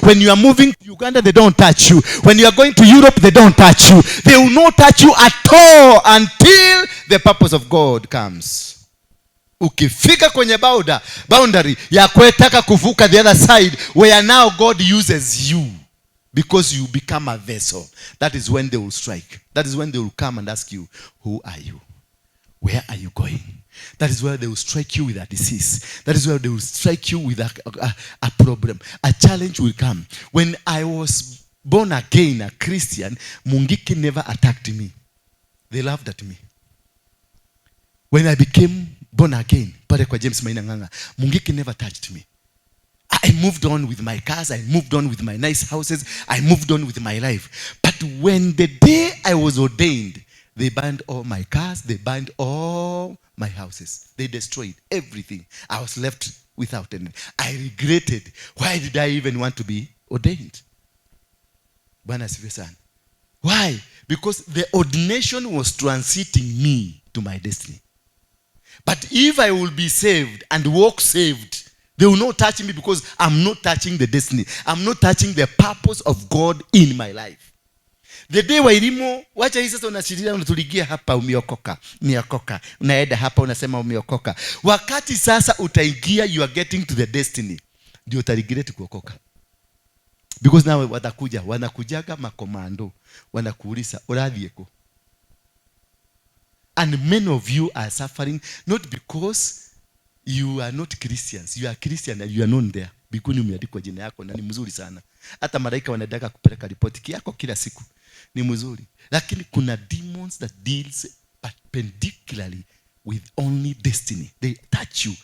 When you are moving to Uganda, they don't touch you. When you are going to Europe, they don't touch you. They will not touch you at all until the purpose of God comes. Ukifika kwenye boundary ya kutaka kuvuka the other side, where now God uses you because you become a vessel, that is when they will strike. That is when they will come and ask you, "Who are you? Where are you going?" That is where they will strike you with a disease. That is where they will strike you with a problem. A challenge will come. When I was born again, a Christian, Mungiki never attacked me. They laughed at me. When I became born again, pale kwa James Maina Ng'ang'a, Mungiki never touched me. I moved on with my cars. I moved on with my nice houses. I moved on with my life. But when the day I was ordained, they burned all my cars. They burned all my houses. They destroyed everything. I was left without anything. I regretted. Why did I even want to be ordained? Bwana asifiwe sana. Why? Because the ordination was transiting me to my destiny. But if I will be saved and walk saved, they will not touch me because I'm not touching the destiny. I'm not touching the purpose of God in my life. The day Wairimu, wacha hii sasa unashiria, unatuligia hapa umeokoka, umeokoka. Unaenda hapa unasema umeokoka. Wakati sasa utaingia, you are getting to the destiny. Ndio utaregret kuokoka. Because now watakuja, wanakujaga makomando, wanakuuliza, "Urathiĩ kũ?" And many of you are suffering not because you are not Christians. You are Christian and you are known there. Mbinguni umeandikwa jina yako na ni mzuri sana. Hata malaika wanataka kupeleka ripoti yako kila siku. Ni mzuri. Lakini kuna demons that deals perpendicularly with only destiny. They touch you.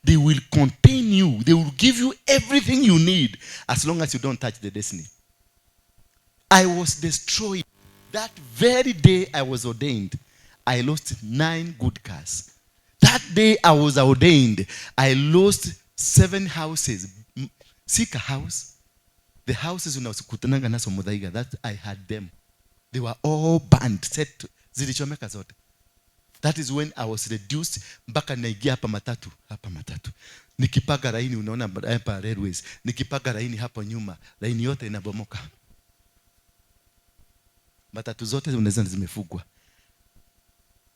They will contain you. They will give you everything you need as long as you don't touch the destiny. I was destroyed. That very day I was ordained, I lost 9 good cars. That day I was ordained, I lost 7 houses. Sika house. The houses unakutananga nazo Muthaiga, that I had them. They were all burned, set, zilichomeka zote. That is when I was reduced mpaka naingia hapa matatu, hapa matatu. Nikipaga laini, unaona hapa railways, nikipaga laini hapo nyuma, laini yote inabomoka. Matatu zote unaweza zimefugwa.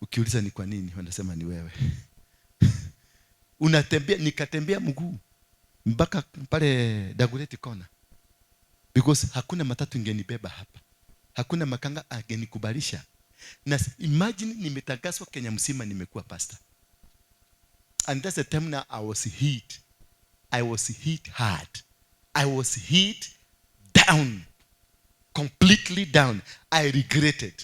Ukiuliza ni kwa nini, wanasema ni wewe. Unatembea, nikatembea mguu mpaka pale Dagoretti Corner. Because hakuna matatu ingenibeba hapa. Hakuna makanga angenikubalisha. Na imagine nimetangazwa Kenya mzima nimekuwa pastor. And that's the time now I was hit. I was hit hard. I was hit down. Completely down. I regretted.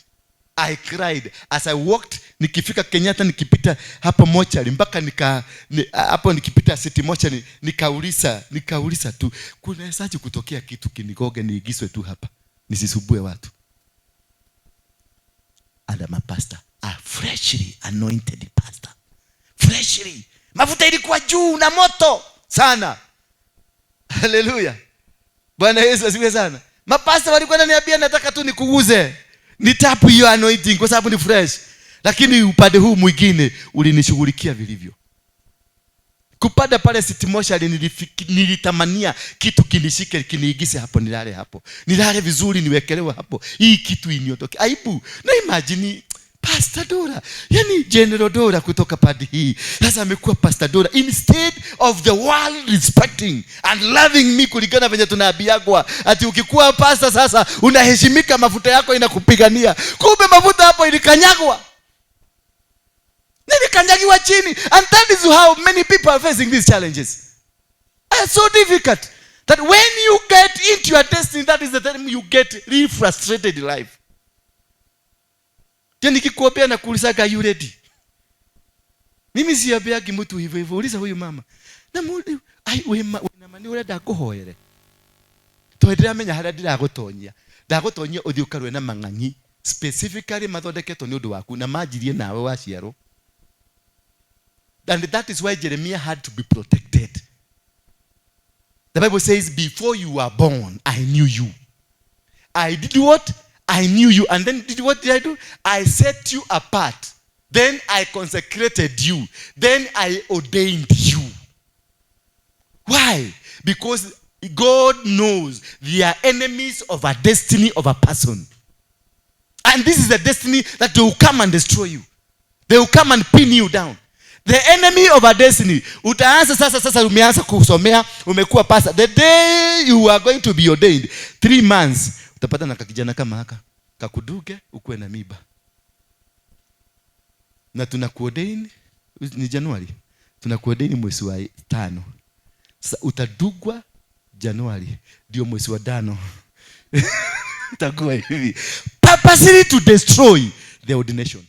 I cried as I walked. Nikifika Kenyatta, nikipita hapo mochari mpaka hapo nikipita City Mochari, nikauliza tu, kunawezaje kutokea kitu kinigoge niigiswe tu hapa nisisumbue watu? And I'm a pastor, a freshly anointed pastor, freshly, mafuta ilikuwa juu na moto sana. Haleluya, Bwana Yesu asifiwe sana. Mapasta walikuwa wananiambia, "Nataka tu nikuguze, ni tap hiyo anointing kwa sababu ni fresh." Lakini upande huu mwingine ulinishughulikia vilivyo. Kupanda pale City Mochari, nilitamania kitu kinishike, kiniigise hapo, nilale hapo, nilale vizuri, niwekelewe hapo, hii kitu iniondoke. Aibu. Na imagine Pastor Dora, yani General Dora kutoka padi hii sasa amekuwa Pastor Dora, instead of the world respecting and loving me kulingana venye tunaambiagwa ati ukikuwa pastor sasa unaheshimika, mafuta yako inakupigania. Kumbe mafuta hapo ilikanyagwa, nilikanyagiwa chini. And that is how many people are facing these challenges. It's so difficult that when you get into your destiny, that is the time you get really frustrated in life. Ndio nikikuombea na kuulizaga, "Are you ready?" Mimi siambiagi mtu hivyo hivyo. Uliza huyu mama. Na mũndũ ai wĩma wĩna ma nĩ ũrenda ngũhoere, tondũ ndĩramenya harĩa ndĩragũtonyia, ndagũtonyia ũthiĩ ũkarũe na mang'ang'i specifically mathondeketwo nĩ ũndũ waku na manjirie nawe waciarwo. And that is why Jeremiah had to be protected. The Bible says, "Before you were born, I knew you." I did what? I knew you. And then did what did I do? I set you apart. Then I consecrated you. Then I ordained you. Why? Because God knows they are enemies of a destiny of a person. And this is the destiny that they will come and destroy you. They will come and pin you down. The enemy of a destiny. Utaanza sasa umeanza kusomea, umekuwa pastor. The day you are going to be ordained, 3 months, utapata na kakijana kama haka. Kakuduge, ukuwe na miba. Na tunakuordain ni Januari. Tunakuordain mwezi wa 5. Sasa utadugwa Januari, ndio mwezi wa 5. Itakuwa hivi. Purposely to destroy the ordination.